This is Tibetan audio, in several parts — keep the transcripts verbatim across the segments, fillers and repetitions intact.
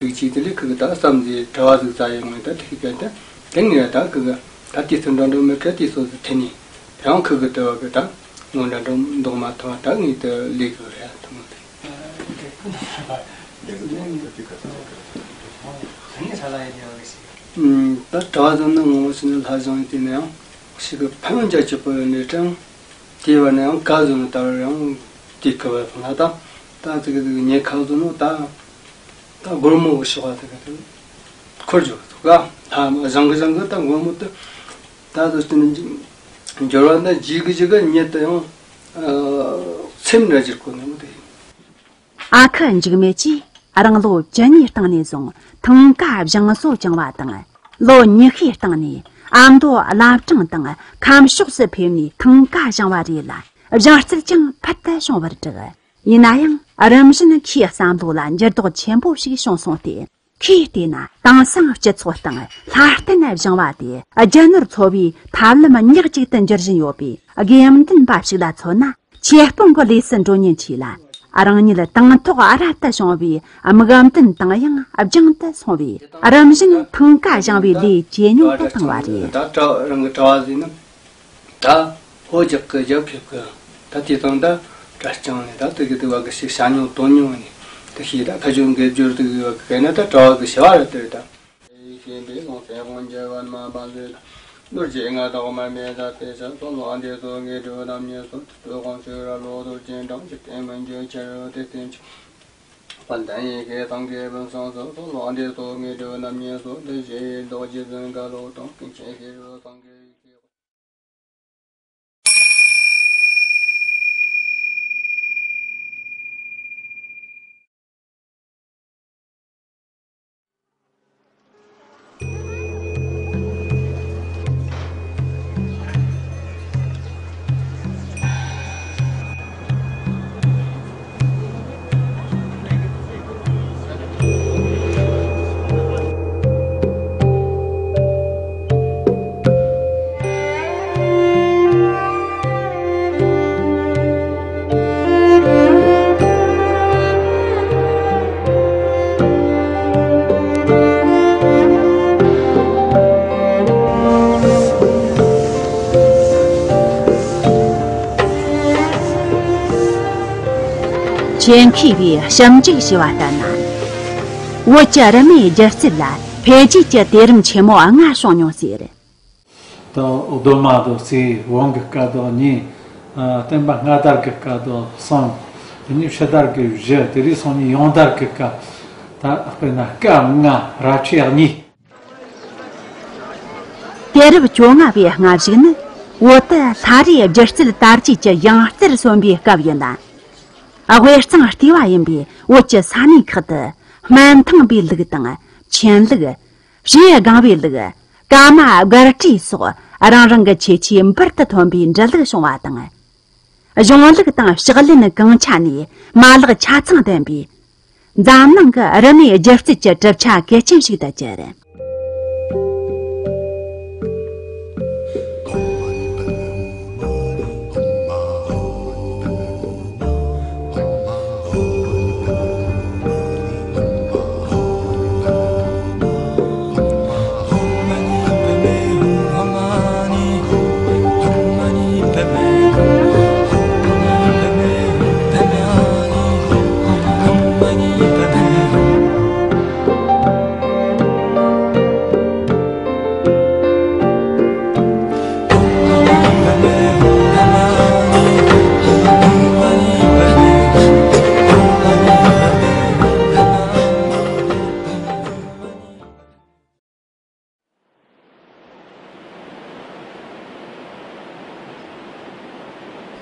ཟིག་ཅིག་དེ་ལས་ཁུ་གི་ད་བསམ་གཟས་དྲི་བ་ཟིག་ཙ་ཡོང་ངེ་ད་དེ་ཤི་གན་ད་དེ་ངེ་ད་ཁུ་གི་ད་དུས་ཚོད་འགྲོ་འགྲོ་མི་ཁ་དུས་ཚོད་ཟིག་ཐེ་ནི་ཡང་ཁུ་གི་དྲི་བ་གི་ད་ངོ་འདྲ་འགྲོ་མདོག་མ་ཐང་ད་ངེ་ད་ལས་གི་རེད་ཐུང་དེ། ད་དྲི་བ་ཟིག་ནི་ངོ་མ་ཞིག་ནི་ལྷ་བཟང་ཡིན་དེ་ནས་ཡང་ཞིག་གི་ཕན་ཡོན་རྒྱ་ཆེ་པོ་ཡོད་ནས་ཀྱང་དེའི་བར་ནས་ཡང་ག་བཟོ་ནི་ད་ཡང་དེ་ཁུ་བ་ཕུང་ལ་ད་ད་ཙི་གི་ཉེ་ཁ་བཟོ་ནོ་ད། ད་སྒོར་མོ་གི་ཤོག་ཨ་དེ་ག་དེ་འཁོར་འཇོག་ཐུག་ག་ད་བཟང་གི་བཟང་གི་ད་སྒོར་མོ་དེ་ད་དུ་སྟེང་འབྱོར་བ་འདི་ཇི་གི་ཇི་གི་ཉེ་དུ་ཡང་སེམས་འདྲ་འགྱུར་གོ་ནི་མོ་དེ་ཡིན། ཨ་ཁུ་འཇིགས་མེད་ཀྱིས་རང་ལོ་བཅུ་གཉིས་སྟེང་ནས་བཟུང་ཐང་ཀ་བཞེངས་གསོ་བྱུང་བ་དང་། ལོ་ཉི་ཤུའི་སྟེང་ནས་ཨ་མདོ་བླ་བྲང་དང་ཁམས་ཕྱོགས་སུ་ཕེབས་ནས་ཐང་ཀ་བཞེངས་བ་རེད་ལ། བཞེངས་རྩིས་ཀྱང་ཕུལ་དུ་བྱུང་བར་གྲགས། ཡིན་ན་ཡང་རིམ་བཞིན་ཁོའི་བསམ་བློ་ལ་འགྱུར་ལྡོག་ཆེན་པོ་ཞིག་བྱུང་སོང་སྟེ། ཁོས་བལྟས་ན་དེང་སང་སྤྱི་ཚོགས་སྟེང་ལྷ་རྟེན་བཞེངས་བ་དེ་རྒྱུ་ནོར་འཚོ་བའི་ཐབས་ལམ་ཉག་གཅིག་ཏུ་འགྱུར་བཞིན་ཡོད་པས། དགེ་འདུན་པ་ཞིག་ལ་མཚོན་ན་ཆོས་སྤོང་གི་ལས་སུ་འགྲོ་ཉེན་ཆེ་ལ། རང་ཉིད་དང་ཐོག་རབ་ཏུ་བྱུང་བའི་དམིགས་འདུན་དང་ཡང་སྦྱངས་ཏུ་སོང་བས། རིམ་བཞིན་ཐང་ཀ་བཞེངས་པའི་ལས་ཇེ་ཉུང་དུ་བཏང་བ་རེད། ད་གྲྭ་རང་གི་གྲྭ་བ་ཟིག་ནི། ད་ཧོ་རྒྱག་གི་རྒྱབ་ཕེབས་གི་ད་དེ་དང་ད་གྲྭ་རྐྱང་ནས་ད་དེ་གི་དུ་བ་གི་ཞིག་བྱ་མྱོང་དོན་མྱོང་ནས་དེ་ཤེས་ད་ཁ་ཆུང་གི་བསྒྱུར་དུ་གི་བ་གི་གན་ན་ད་གྲྭ་བ་གི་བྱ་བ་རེད་དེ་ད། ཤེས་པའི་ལུང་སེམས་དབང་རྒྱལ་བ་མ་པ་ལུས་ལ་རྡོ་རྗེ་ལྔ་དང་མར་མེ་མཛད་པའི་ཞབས་སོ་ལོ་འདི་ཚོ་ངེས་གྲུབ་རྣམ་གཉིས་སོ་དུ་དགོངས་ཤུགས་ར་ལོ་རྡོ་རྗེ་འབྲང་ཞིག་བསྟན་མི་འགྱུར་ཕྱི་རོལ་དུ་བསྟན་ཅིང་། དཔལ་ལྡན་ཡི་གེ་སངས་རྒྱས་ཀུན་བཟང་སོ་སོ་ལོ་འདི་ཚོ་ངེས་གྲུབ་རྣམ་གཉིས་སོ་དུ་ཞེས་རྡོ་རྗེ་ཙོང་ཁ་ལོ་དང་ཀུན་མཁྱེན་ཤེས་རབ་སངས་རྒྱས་ཡི་གེ། ཆེད་མཁས་པས་ཞིབ་འཇུག་བྱས་པ་ལྟར་ན། བོད་ཀྱི་རིན་མེད་སྒྱུ་རྩལ་ལ་འཕེལ་རྒྱས་ཀྱི་དུས་རིམ་ཆེན་མོ་ལྔ་བྱུང་མྱོང་ཟེར། དང་གདོད་མ་དང་གཅིག་དབང་གི་སྐབས་དང་གཉིས། ཨ། བསྟན་པ་སྔ་དར་གྱི་སྐབས་དང་གསུམ། དེ་ནས་ཕྱི་དར་གྱི་བཞི། དེ་རིང་སང་ཉིན་ཡང་དར་གྱི་སྐབས། ད་དཔེར་ན་སྐབས་ལྔ་རབ་ཆད་གཉིས། དུས་རབས་བཅོ་ལྔ་པའི་སྔ་གཞུག་ནི་བོད་དུ་ལྷ་རིས་སྒྱུ་རྩལ་དར་རྒྱས་ཀྱི་ཡང་རྩེར་སོན་པའི་སྐབས་ཡིན་ལ། དབུས་གཙང་ལྟེ་བ་ཡིན་པའི་བོད་ཀྱི་ས་གནས་ཁག་ཏུ་སྨན་ཐང་པའི་ལུགས་དང་ཆེན་ལུགས། བྱེའུ་སྒང་པའི་ལུགས། ཀ་མ་སྒར་ཊི་སོགས་རང་རང་གི་ཁྱད་ཆོས་འབུར་དུ་ཐོན་པའི་འབྲི་ལུགས་བྱུང་བ་དང་། གཞུང་ལུགས་དང་ཕྱག་ལེན་གང་ཆ་ནས་མ་ལག་ཆ་ཚང་ལྡན་པའི་འཛམ་གླིང་གི་རིན་མེད་སྒྱུ་རྩལ་གྱི་གྲུབ་ཆ་གལ་ཆེན་ཞིག་ཏུ་གྱུར།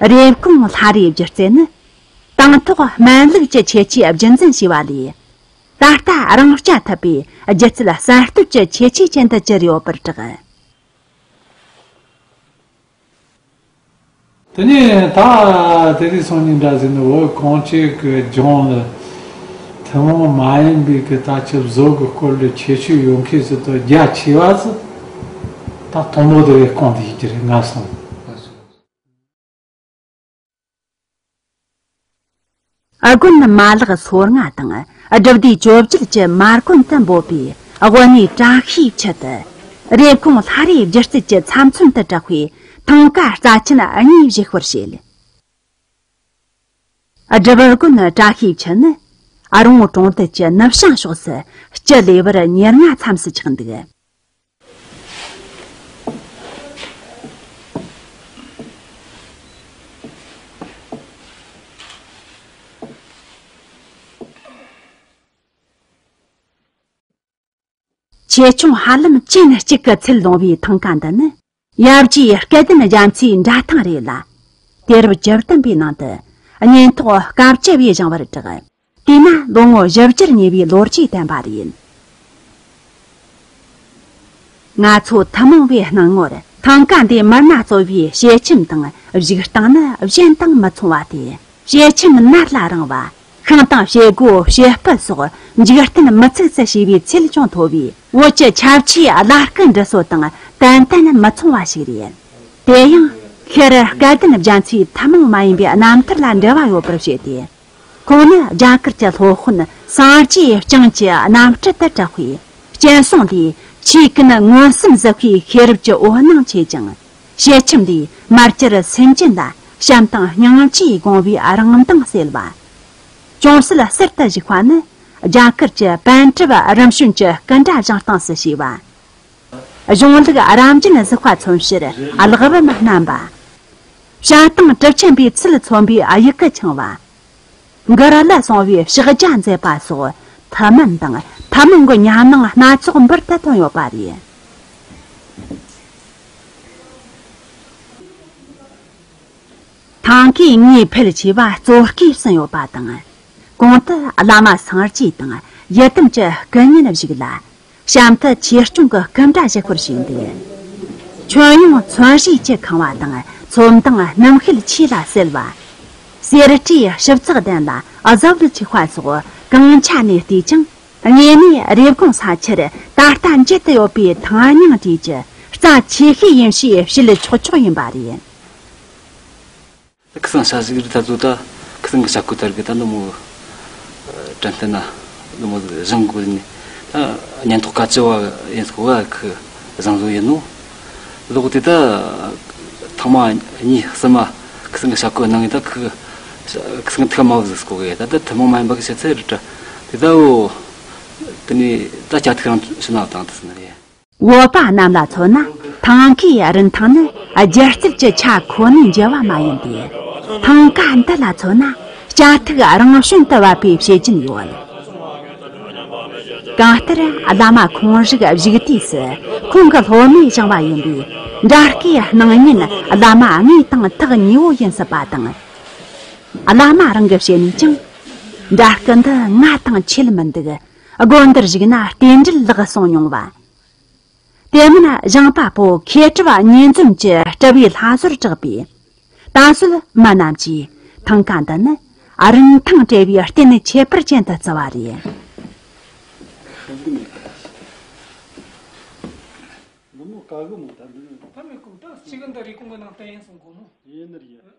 རེབ་གོང་ལྷ་རིས་སྒྱུ་རྩལ་ནི་དང་ཐོག་སྨན་ལུགས་ཀྱི་ཁྱད་ཆོས་རྒྱུན་འཛིན་བྱས་པ་ལས། ད་ལྟ་རང་རྐྱ་ཐུབ་པའི་སྒྱུ་རྩལ་གསར་གཏོད་ཀྱི་ཁྱད་ཆོས་ཅན་དུ་གྱུར་ཡོད་པར་གྲགས། དེ་ནས་ད་དེ་རིང་སང་ཉིན་འདྲ་ཟེར་ནས་བོད་གངས་ཅན་གྱི་ལྗོངས་ལ་ཐུན་མོང་མ་ཡིན་པའི་གི་ད་ཆུ་བཟོ་གི་སྐོར་ལ་ཁྱད་ཆོས་ཡོད་མཁན་ཟེར་དུ་རྒྱ་ཆེ་བ་ཟེར་ད་དང་པོ་དེ་བས་སྐོང་དེ་ཡིན་གྱི་རེད་ང་སོང་། དགོན་མ་ལག་སོ་ལྔ་དང་སྒྲུབ་སྡེ་བཅོ་བརྒྱད་ཀྱི་མ་དགོན་དུ་འབོད་པའི་དབུ་གནས་བཀྲ་ཤིས་ཆུ་དེ། རེབ་གོང་ལྷ་རེའི་སྒྱུ་རྩལ་གྱི་ཚབ་མཚོན་དུ་གྲགས་པའི་ཐང་ཀ་རྩ་ཆེན་གཉིས་བཞུགས་པར་བཤད། སྒྲུབ་དགོན་བཀྲ་ཤིས་ཆུ་ནི། རོང་བོ་གྲོང་རྡལ་གྱི་ནུབ་བྱང་ཕྱོགས་སུ་སྤྱི་ལེ་བར་ཉེར་ལྔ་མཚམས་སུ་ཆགས་འདུག། ཆེ་ཆུང་ཧ་ལམ་ཅན་གཅིག་གི་ཚད་ལོངས་པའི་ཐང་ཀ་འདི་ནི། ཡབ་རྗེ་སྐལ་ལྡན་རྒྱ་མཚོའི་འདྲ་ཐང་རེད་ལ། དུས་རབས་བཅུ་བདུན་པའི་ནང་དུ་གཉན་ཐོག་སྐབས་བཅུ་པས་བཞེངས་པར་གྲགས། དེས་ན་ལོ་ངོ་བཞི་བཅུར་ཉེ་བའི་ལོ་རྒྱུས་ལྡན་པ་རེད། ང་ཚོ་ཐུན་མོང་བའི་སྣང་ངོར་ཐང་ཀ་འདིའི་མི་སྣ་གཙོ་བོའི་བྱེད་ཁྱིམ་དང་བཞུགས་སྟངས་ནི་གཞན་དང་མི་མཚུངས་པ་སྟེ། བྱེད་ཁྱིམ་ནར་ལ་རིང་བ། ཤིང་དང་བྱེ་སྒོ་བྱེ་སྤུ་སོགས་འཇིག་རྟེན་མི་ཚུགས་སུ་བྱས་པའི་ཚད་ཅུང་མཐོ་བས། བོད་ཀྱི་ཆབ་ཆའི་བླ་སྐུ་འབྲི་སྲོལ་དང་ཏན་ཏན་མི་མཚུངས་པ་ཞིག་རེད། དེ་ཡང་ཤར་སྐལ་ལྡན་རྒྱ་མཚོའི་ཐུན་མོང་མ་ཡིན་པའི་རྣམ་ཐར་ལ་འབྲེལ་བ་ཡོད་པར་བཤད་དེ། ཁོང་ནི་རྒྱ་གར་གྱི་སློབ་དཔོན་སངས་རྒྱས་བསྐྱངས་ཀྱི་རྣམ་སྤྲུལ་དུ་གྲགས་པའི་སྤྱན་ཟུང་ལས་ཆོས་ཀུན་མངོན་སུམ་གཟིགས་པའི་ཤེས་རབ་ཀྱི་འོད་སྣང་མཆེད་ཅིང་། བྱེད་ཁྱིམ་འདིས་མར་གྱུར་སེམས་ཅན་ལ་བྱམས་དང་སྙིང་རྗེའི་དགོངས་པའི་རང་མདངས་གསལ་བ། ཅུང་ཟད་གསེར་དུ་བཞུགས་པ་ནི་རྒྱ་གར་གྱི་པཎ་གྲུབ་རིམ་བྱོན་གྱི་སྐུ་འདྲ་བཞེངས་སྟངས་སུ་བྱས་པ། གཞུང་ལུགས་རབ་འབྱམས་གཟིགས་པ་མཚོན་ཕྱིར་ལག་པམ་བསྣམས་པ། བྱ་བཏང་གྲུབ་ཆེན་པའི་ཚུལ་མཚོན་པའི་དབྱུག་གུ་འཆང་བ། མགུར་ལ་སོང་བའི་ཕྱག་རྒྱ་མཛད་པ་སོགས་ཐུན་མིན་དང་ཐུན་མོང་གི་ཉམས་སྣང་སྣ་ཚོགས་འབུར་དུ་ཐོན་ཡོད་པ་རེད། ཐང་ཀའི་ངོས་ཕལ་ཆེ་བ་གཙོ་སྐས་སུ་ཡོད་པ་དང་། གོང་དུ་བླ་མ་སངས་རྒྱས་དང་ཡི་དམ་གྱི་སྐུ་བརྙན་བཞུགས་ལ། གཤམ་དུ་ཆོས་སྐྱོང་གི་སྐུ་འདྲ་བཞུགས་པར་བཞུགས་འདུག། ཁྱོན་ཡོངས་མཚོན་བྱེད་ཀྱི་ཁང་བ་དང་ཚོམ་དང་སྣུམ་ཤེལ་ཆས་ལ་གསལ་བ། གསེར་བྲིས་ཞིབ་ཚགས་ལྡན་ལ་གཟབ་ཏུ་ཆགས་པ་སོགས་གང་ཆ་ནས་བལྟས་ཀྱང་། དངོས་གནས་རེབ་གོང་ས་ཆར་ད་ལྟ་མཇལ་དུ་ཡོད་པའི་ཐང་རྙིང་གྲས་ཀྱི་རྩ་ཆེ་ཤོས་ཡིན་ཞེས་བཤད་ཆོག་ཆོག་ཡིན་པ་རེད། ཁུ་སང་ཤ་ཞིག་རི་ད་ཚོ་ད་ཁུ་སང་གི་ཤ་ཁུ་དར་གི་ད་ནུ་མོ་དྲན་ཏེ་ན་ནུ་མོ་བཟང་གོ་ནི་ད་ཉན་ཐོག་ཀ་ཅི་བ་ཡིན་སྐོ་བ་ཁུ་བཟང་བཟོ་ཡིན་ནོ། ལོག་དེ་ད་ཐང་མ་གཉིས་གསུམ་མ་ཁུ་སང་གི་ཤ་ཁུ་ནང་ད་ཁུ་ཁུ་སང་ཐུག་མ་བཟོ་སྐོ་གི་ད་ད་ཐུན་མོང་མ་ཡིན་པ་གི་ཤ་ཚེ་རི་ད་དེ་ད་འོ་དེ་ནི་ད་ཅ་ཐུག་རང་ཤི་ན་བཏང་དུ་སོང་ནི་རེད། བོད་པ་རྣམས་ལ་མཚོན་ན་ཐང་ཀའི་རིན་ཐང་ནི་སྒྱུ་རྩལ་གྱི་ཆ་ཁོ་ནས་འཇལ་བ་མ་ཡིན་ཏེ། ཐང་ཀ་འདི་ལ་མཚོན་ན་སྐྱ་ཐིག་རང་བྱོན་དུ་བབས་པའི་བྱེད་ཀྱིན་ཡོད། གང་ལྟར་བླ་མ་ཁོང་རིགས་བཞུགས་དུས་སུ་ཁོང་གི་སློབ་མས་བཞེངས་པ་ཡིན་པས། འདྲ་སྐུའི་སྣང་བརྙན་བླ་མ་དངོས་དང་ཐག་ཉེ་བོ་ཡིན་སྲིད་པ་དང་། བླ་མ་རང་གི་བཤད་ནས་ཀྱང་། འདྲ་སྐུ་འདི་ང་དང་ཁྱད་མི་འདུག། སྒོ་འདིར་བཞུགས་ན་རྟེན་འབྲེལ་ལག་སོང་མྱོང་བ། དེ་མིན་བཞེངས་པ་པོ་མཁས་གྲུབ་གཉིས་འཛོམས་ཀྱི་སྤྲུལ་པའི་ལྷ་བཟོར་གྲགས་པས། ད་གཟོད་མི་རྣམས་ཀྱིས་ཐང་ཀ་འདི་ནི་རིན་ཐང་བྲལ་བའི་རྟེན་ཁྱད་པར་ཅན་དུ་བརྩི་བ་རེད། ད་མི་ཀུན་ད་གཅིག་འདི་རི་ཀོང་གི་ནང་བསྟན་ཡིན་གསུང་གོ་ནོ། ཡིན་ནི་རེད།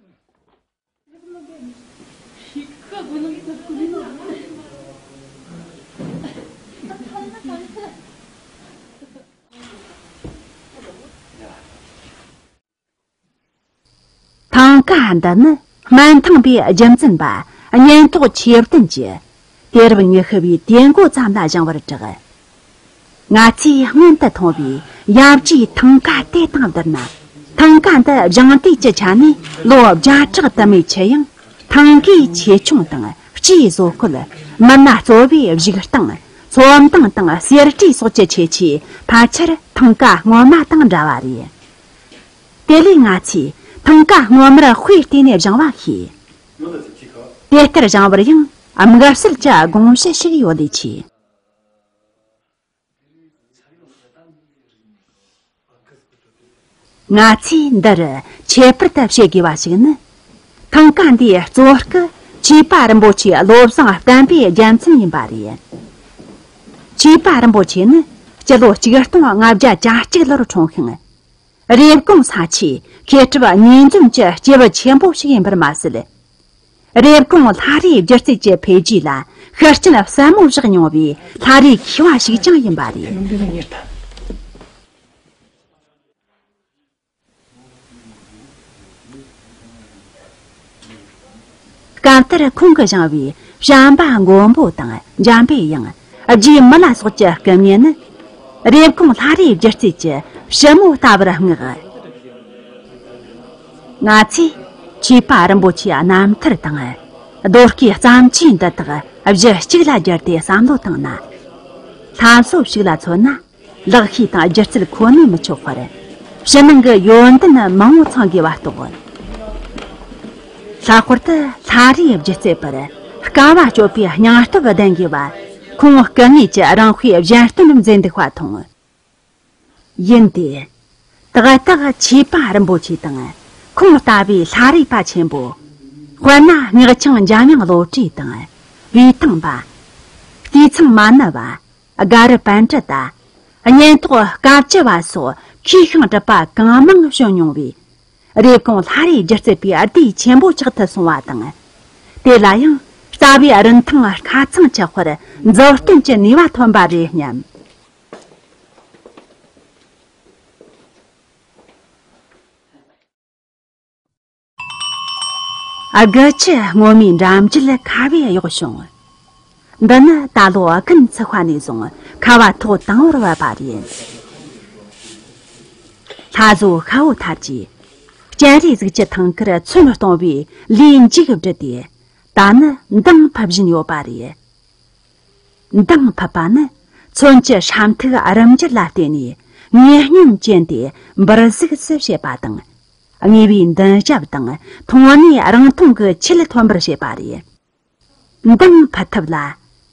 ཐང་ཀ་འདི་ནི་སྨན་ཐང་པའི་རྒྱུ་འཛིན་པ་གཉན་ཐོག་ཆོས་བདུན་གྱིས་དུས་རབས་ཉི་ཤུ་བའི་དུས་འགོ་ཙམ་ལ་བཞེངས་པར་གྲགས། ང་ཚོས་སྔོན་དུ་མཐོང་བའི་ཡབ་རྗེའི་ཐང་ཀ་དེ་དང་བསྡུར་ན། ཐང་ཀ་འདི་བཞེངས་དུས་ཀྱི་ཆ་ནས་ལོ་བརྒྱ་ཕྲག་དུ་མའི་ཆུ་ཡང་། ཐང་ཀའི་ཆེ་ཆུང་དང་སྤྱིའི་བཟོ་བཀོད། མི་སྣ་གཙོ་བོའི་བཞུགས་སྟངས། ཚོམ་སྟངས་དང་གསེར་བྲིས་སོགས་ཀྱི་ཁྱད་ཆོས་ཕལ་ཆེར་ཐང་ཀ་སྔོན་མ་དང་འདྲ་བ་རེད། དེ་ལས་ང་ཚོས་ཐང་ཀ་སྔོན་མར་དཔེ་བལྟས་ནས་བཞེངས་པ་ཤེས། དེ་ལྟར་བཞེངས་པར་ཡང་དམིགས་བསལ་གྱི་དགོངས་གཞི་ཞིག་ཡོད་ལས་ཆེ། ང་ཚོས་འདིར་ཁྱད་པར་དུ་བཤད་དགོས་པ་ཞིག་ནི། ཐང་ཀ་འདིའི་གཙོ་སྐུ་ཆོས་པ་རིན་པོ་ཆེ་བློ་བཟང་བསྟན་པའི་རྒྱལ་མཚན་ཡིན་པ་རེད། ཆོས་པ་རིན་པོ་ཆེ་ནི་སྤྱི་ལོ་ཆིག་སྟོང་ལྔ་བརྒྱ་གྱ་གཅིག་ལོར་འཁྲུངས་ཤིང་། རེབ་གོང་ས་ཆའི་མཁས་གྲུབ་གཉིས་འཛོམས་ཀྱི་སྐྱེས་བུ་ཆེན་པོ་ཞིག་ཡིན་པར་མ་ཟད། རེབ་གོང་ལྷ་རིས་སྒྱུ་རྩལ་གྱི་འཕེལ་རྒྱས་ལ་ཤུགས་རྐྱེན་ཟབ་མོ་བཞག་མྱོང་བའི་ལྷ་རིས་མཁས་པ་ཞིག་ཀྱང་ཡིན་པ་རེད། སྐབས་དེར་ཁོང་གིས་བཞེངས་པའི་བྱམས་པ་མགོན་པོ་དང་འཇམ་པའི་དབྱངས། རྗེ་མི་ལ་སོགས་ཀྱི་སྐུ་བརྙན་ནི་རེབ་གོང་ལྷ་རིས་སྒྱུ་རྩལ་གྱི་ཕྱི་མོ་ལྟ་བུར་བསྔགས། ང་ཚོས་ཆོས་པ་རིན་པོ་ཆེའི་རྣམ་ཐར་དང་། རྡོ་སྐས་བརྩམས་ཆོས་འདི་དག་གཞི་གཅིག་ལ་བསྒྱུར་ཏེ་བསམ་བློ་བཏང་ན། ལྷ་བཟོ་ཞིག་ལ་མཚོན་ན། ལག་ཤེས་དང་སྒྱུ་རྩལ་ཁོ་ནས་མི་ཆོག་པར། ཕྱི་ནང་གི་ཡོན་ཏན་མང་བོ་ཚང་དགོས་པ་རྟོགས། ལྷག་པར་དུ་ལྷ་རིས་སྒྱུ་རྩལ་པར་དཀའ་བ་སྤྱོད་པའི་སྙིང་སྟོབས་ལྡན་དགོས་པ། ཁོང་སྐུ་ངོས་ཀྱི་རང་དཔེ་གཞན་སྟོན་མཛད་འདུག་པ་མཐོང་། ཡིན་ཏེ། ཏག་ཏག་ཆོས་པ་རིན་པོ་ཆེ་དང་ཁོང་ལྟ་བུའི་ལྷ་རིས་པ་ཆེན་པོ། དཔེར་ན་སྔགས་འཆང་འཇམ་དབྱངས་བློ་གྲོས་དང་། བེའུ་ཐང་པ། བསྟོད་ཚང་མ་ཎི་བ། དགའ་རབ་པཎྜི་ཏ། གཉན་ཐོག་དཀའ་བཅུ་བ་སོགས་མཁས་ཤིང་གྲུབ་པ་གང་མང་བྱོན་མྱོང་བས། རེབ་གོང་ལྷ་རིས་སྒྱུ་རྩལ་པའི་སྡེ་ཆེན་པོ་ཆགས་ཐུབ་སོང་བ་དང་། དེ་ལ་ཡང་རྩ་བའི་རིན་ཐང་ཁ་ཚང་ཆགས་པར་མཛུབ་སྟོན་གྱི་ནུས་པ་ཐོན་པ་རེད་སྙམ། དགུ་ཆུ་སྔོན་མོའི་འགྲམ་རྒྱུད་ཁ་བས་གཡོགས་བྱུང་། འདི་ནི་ད་ལོ་ཀུན་བཙུགས་པ་ནས་བཟུང་ཁ་བ་ཐོག་དང་པོར་བབས་པ་རེད། ལྷ་བཟོ་ཤ་བོ་ཐར་གྱིས་སྤྱན་རས་གཟིགས་ཀྱི་ཐང་དཀར་ཚོན་གཏོང་བའི་ལས་མཇུག་བསྒྲིལ་ཏེ། ད་ནི་མདངས་ཕབ་བཞིན་ཡོད་པ་རེད། མདངས་ཕབ་པ་ནི་ཚོན་གྱི་ཧྲམ་ཐིག་རིམ་འགྱུར་ལ་བརྟེན་ནས་ངེས་སྙོམས་ཅན་དེ་འབུར་གཟུགས་སུ་བྱེད་པ་དང་། དངོས་པོའི་མདུན་ཞབས་དང་མཐོང་སྣེ་རང་མཐོང་གི་ཆེད་ཐོན་པར་བྱེད་པ་རེད། མདངས་ཕབ་ཐབས་ལ་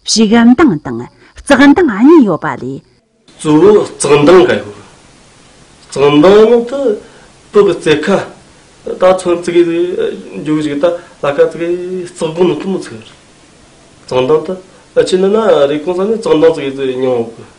ཕྱུགས་མདངས་དང་ལྕགས་མདངས་གཉིས་ཡོད་པ་ལས། གཙོ་བོ་ལྕགས་མདངས་ག་ཡོད། ལྕགས་མདངས་ནི་ད་བོད་ཀྱི་རྩེད་ཁ། ད་ཚོན་བཙུགས་ཡས་འཇུག་ཞིག་ད་ལ་ཁ་བཙུགས་ཡས་རྩེ་གོང་ནས་ཐུ་མོ་ཚུགས། ལྕགས་མདངས་ད་ཨ་ཆི་ནི་ན་རེབ་གོང་ས་ནས་ལྕགས་མདངས་བཙུགས་ཡས་མྱོང་ཡོད་གི།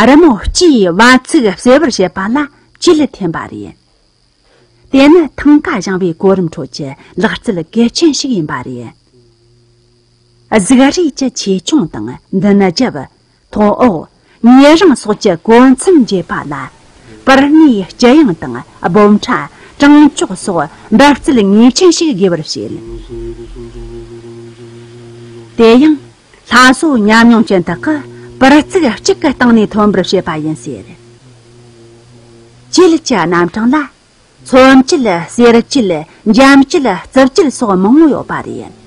རི་མོ་སྤྱིའི་བ་ཚིག་གསལ་བར་བྱེད་པ་ལ་བཅུད་འཐེན་པ་རེད། དེ་ནི་ཐང་ག་བཞེངས་པའི་གོ་རིམ་ཁྲོད་ཀྱི་ལག་རྩལ་གལ་ཆེན་ཞིག་ཡིན་པ་རེད། གཟུགས་རིས་ཀྱི་ཆེ་ཆུང་དང་མདུན་རྒྱབ། ཐོག་འོག་ཉེ་རིང་སོགས་ཀྱི་གོ་མཚམས་འབྱེད་པ་ལ། པར་སྣའི་སྤྱི་ཡོངས་དང་སྦོམ་ཕྲ་གྲང་ལྕོག་སོགས་འབབ་རྩལ་ངེས་ཅན་ཞིག་དགོས་པར་བཤད། དེ་ཡང་ལྷ་བཟོ་ཉམས་མྱོང་ཅན་དག་གིས་པར་རྩིག་གཅིག་གི་སྟེང་ནས་ཐོན་པར་བྱེད་པ་ཡིན་ཟེར། བཅུད་ཀྱི་རྣམ་གྲངས་ལ། ཚོན་བཅུད། གསེར་བཅུད། འཇམ་བཅུད། རྩི་བཅུད་སོགས་མང་བོ་ཡོད་པ་རེད།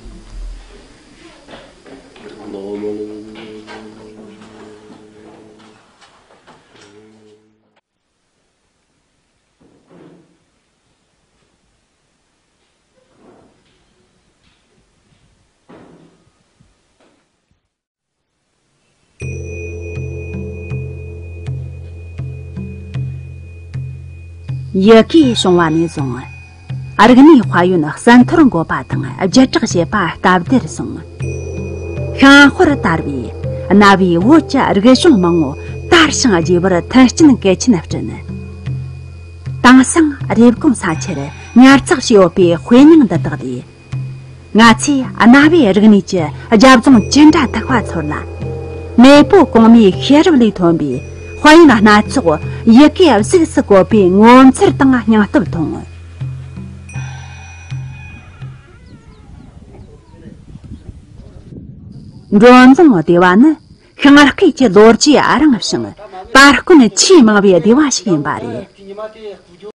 ཡི་གེ་བྱུང་བ་ནས་བཟུང་། རིག་གནས་དཔལ་ཡོན་ཟིན་ཐོར་འགོད་པ་དང་བརྒྱུད་བསྒྲགས་བྱེད་པ་སྟབས་བདེར་སོང་། ཤིང་དཔར་དར་བས་གནའ་བོའི་བོད་ཀྱི་རིག་གཞུང་མང་བོ་དར་ཞིང་རྒྱས་པར་མཐུན་རྐྱེན་གལ་ཆེན་བསྐྲུན། དེང་སང་རེབ་གོང་ས་ཆར་ཉར་ཚགས་བྱས་ཡོད་པའི་དཔེ་རྙིང་འདི་དག་ལས། ང་ཚོས་གནའ་བོའི་རིག་གནས་ཀྱི་རྒྱབ་ལྗོངས་ཅི་འདྲ་མཐུག་པ་ཚོར་ལ། མེས་པོ་གོང་མའི་ཤེས་རབ་ལས་ཐོན་པའི་དཔལ་ཡོན་སྣ་ཚོགས་ཡི་གེ་གཟུགས་སུ་བཀོད་པའི་ངོ་མཚར་དང་སྙིང་སྟོབས་མཐོང་། མགྲོན་རྫོང་སྡེ་བ་ནི་ཤིང་སྐས་ཀྱི་ལོ་རྒྱུས་རིང་ཞིང་པར་སྐུན་ཆེས་མང་བའི་སྡེ་བ་ཞིག་ཡིན་པ་རེད།